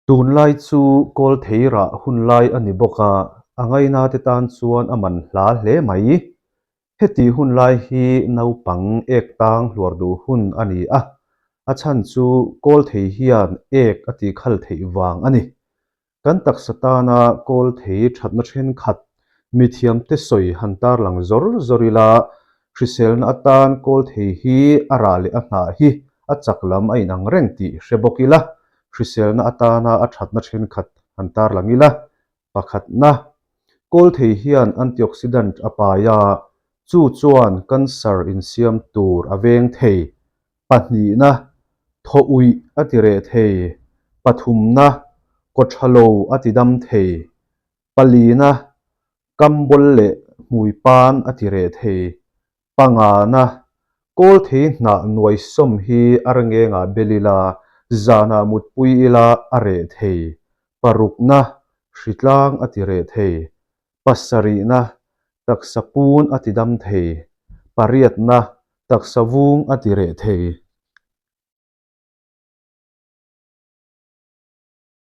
Tunlai chu kawl thei rah hun lai a ni bawk a, a ngaina te tan chuan a man hla hle mai. Heti hun lai hi naupang ek tang hluar duh hun a ni a, a chhan chu kawl thei hian ek a tikhal theih vang a ni. Kan taksa tana kawl thei thatna thenkhat mithiamte sawi han tarlang zawr zawr ila, hriselna atan kawl thei hi a rah leh a hnah hi a chak lam a inang reng tih hre bawk ila, hriselna atana a thatna thenkhat han tarlang ila, pakhatna, kawl thei hian antioxidant a pai a, chu chuan cancer insiam tur a veng thei. Pahnihna, thaw uih a ti reh thei. Pathumna, kaw tha lo a ti dam thei. Palina, kambawl leh hmui pan a ti reh thei. Pangana, kawl thei hnah nuai sawm hi a rengengah bel ila, zanah mutpui ila a reh thei. Parukna, hritlang a ti reh thei. Pasarihna, taksa pun a ti dam thei. Pariatna, taksa vung a ti reh thei.